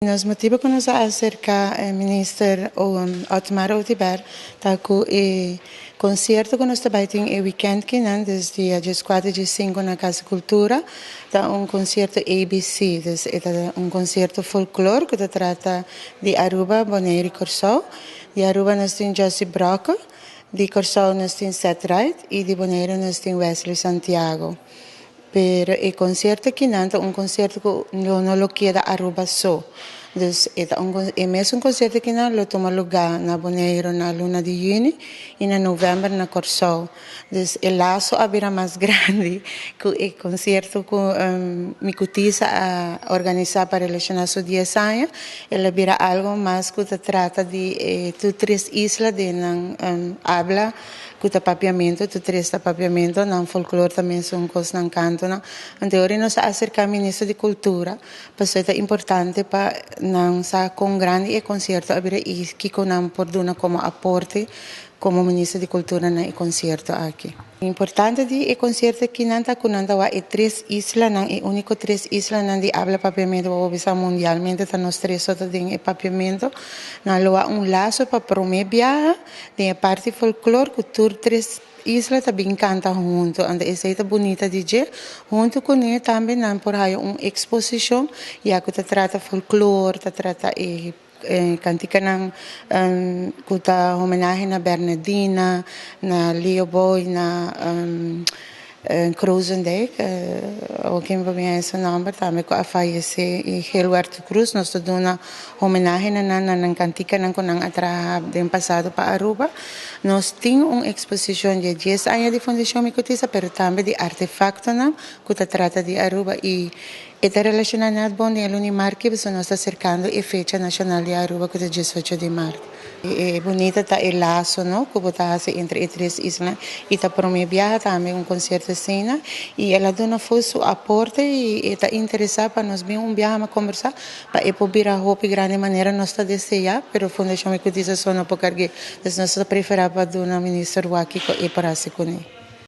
Nos motibo cu nos a acerca e Minister Otmar Oduber ta cu e concierto cu nos ta bay tin e weekend kinan, des dia 14 y 15 na Casa Cultura, ta un concierto ABC, dus e ta un concierto folklore cu ta trata di Aruba, Bonaire y Corsou. Di Aruba nos tin Josie Brokke, di Corsou nos tin Seth Wright y di Bonaire nos tin Wesley Santiago. Pero e concierto akinan ta un concierto cu lo no lo keda Aruba so. Dus e ta un e mesun concierto akinan lo tuma lugar na Bonaire na luna di juni y na november na Corsou. Dus e lazo a bira mas grandi cu e concierto cu Mi Cutisa a organisa pa relaciona su 10 aña. El a bira algo mas cu ta trata di e tur tres isla den nan habla cu ta papiamento, tur tres ta papiamento, nan folklore ta mesun cos, nan cantonan. Anto ora nos a acerca Minister di Cultura, pasobra ta importante pa nan sa con grandi e concierto a bira y kico nan por duna como aporte como Minister di Cultura na e concierto aki. Importante di e concierto aki nan ta cu nan ta wak e tres islanan, e unico tres islanan di habla papiamento, pa bo bisa mundialmente ta nos tres so ta den e papiamento. Nan lo wak un lazo pa prome biaha den e parti folklore cu tur tres isla ta bin canta hunto. Anto esey ta bunita di dje. Hunto cune tambe nan por haya un exposicion, ya cu ta trata folklore, ta trata e canticanan cu ta homenahe na Bernardina, na Leo Boy, na Krozendijk, o ken pa bin su nomber, tambe cu a fallece, y Gilberto Cruz. Nos ta duna homenahe na nan, na nan canticanan cu nan a traha den pasado pa Aruba. Nos tin un exposicion di 10 aña di Fundacion Mi Cutisa, pero tambe di artefactonan cu ta trata di Aruba y e ta relaciona net bon den luna di maart, pasobra nos ta acercando e fecha nacional di Aruba, cu ta 18 di maart. E bunita ta e lazo, no, cu bo ta haci entre e tres isla y ta prome biaha tambe un concierto asina y el a duna full su aporte y ta interesa pa nos bin un biaha mas conversa pa e por bira hopi grandi manera nos ta desea, pero Fundacion Mi Cutisa so no por cargue, dus nos ta prefera pa duna Minister wak kico e por haci cune.